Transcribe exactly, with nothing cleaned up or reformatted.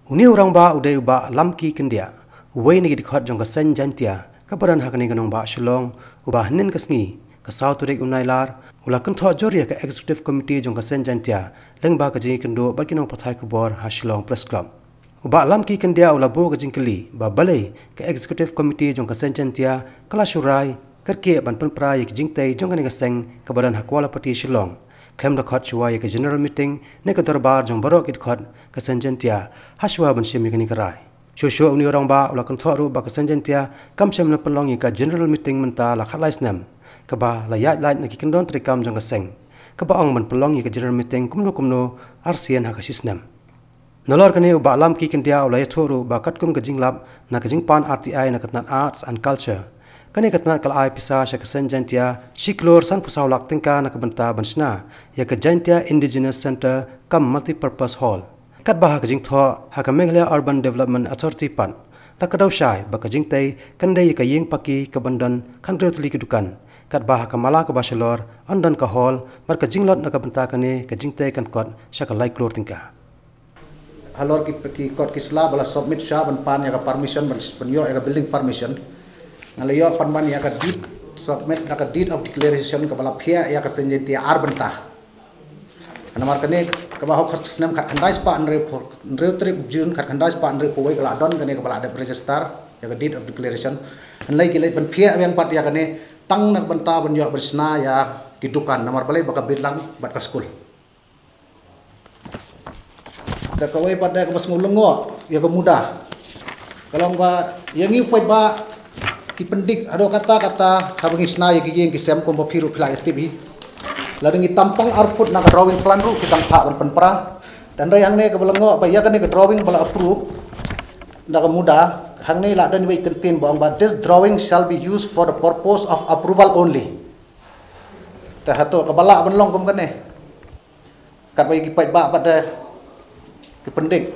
Une u rangbah u dei u Bah Lamki Kyndiah, uwei na ki dkhot jong ka Seng Jaintia kaba don ha kane ka nongbah Shillong, uba hynnin ka sngi, ka saw tarik u Nailar, u la kynthoh jur ïa ka Executive Committee jong ka Seng Jaintia lyngba ka jingïakynduh bad ki nongpathai khubor ha Shillong Press Club. U Bah Lamki Kyndiah u la buh ka jingkylli ba balei ka Executive Committee jong ka Seng Jaintia ka la shu rai kyrkieh ban pynpra ïa ki jingtei jong kane ka seng kaba don ha Kawalapati Shillong, khlem da khot shuwa ïa ka General Meeting ne ka dorbar jong baroh ki dkhot ka Seng Jaintia ha shuwa ban shim ïa kane ka rai. Shuh shuh une u rangbah u la kynthoh ruh ba ka Seng Jaintia kam shym la pynlong ïa ka General Meeting mynta la khatlai snem, kaba la ïaid lait na ki kyndon treikam jong ka seng, kaba ong ban pynlong ïa ka General Meeting kumno kumno arsien ha ka shisnem. Nalor kane u Bah Lamki Kyndiah u la ïathuh ruh ba katkum ka jinglap na ka jingpan R T I na ka tnat Arts and Culture, kane ka tnat ka la ai pisa sha ka Seng Jaintia shi klur sanphew saw lak tyngka na ka bynta ban shna ïa ka Jaintia Indigenous Centre cum Multipurpose Hall. Katba ha ka jingthoh ha ka Meghalaya Urban Development Authority pat, la kdew shai ba ka jingtei kan dei ïa ka ïing paki kaban don khathynriew tylli ki dukan, katba ha ka mala kaba shalor yn don ka hall, bad ka jinglot na ka bynta kane ka jingtei kan kot sha ka lai klur tyngka. Halor ki, ki kot ki sla ba la submit sha ban pan ïa ka permission, ban, ban ïoh ïa ka building permission, nga la ïoh pynban ïa ka deed, submit ïa ka deed of declaration kaba la phiah ïa ka Seng Jaintia ar bynta. Namar kane kaba hok snem khatkhyndai spah hynriew, hynriew tarik June khatkhyndai spah hynriewphew wei ka la don kane kaba la dep register ïa ka deed of declaration. Hynrei ki leit ban phiah biang pat ïa kane tang na ka bynta ban ïoh ban shna ïa ki dukan, namar balei, ba ka bit lang bad ka skul. Da kawei pat de kaba sngew lyngngoh ïa ka MUDA ka long ba ïa ngi u paidbah ki pyndik haduh katta katta haba ngi shna ïa ki ïing ki sem kumba phi ruh phi la ïa tip hi. Lada ngi tam tang ar phut na ka drawing plan ruh ki tang phah ban pynpra. Hynrei hangne kaba lyngngoh ba ïa kane ka drawing ba la approve da ka MUDA, hangne la don iwei i kyntien ba ong ba, "This drawing shall be used for the purpose of approval only." Te hato kaba lah ban long kum kane? Katba ïa ki paidbah pat de ki pyndik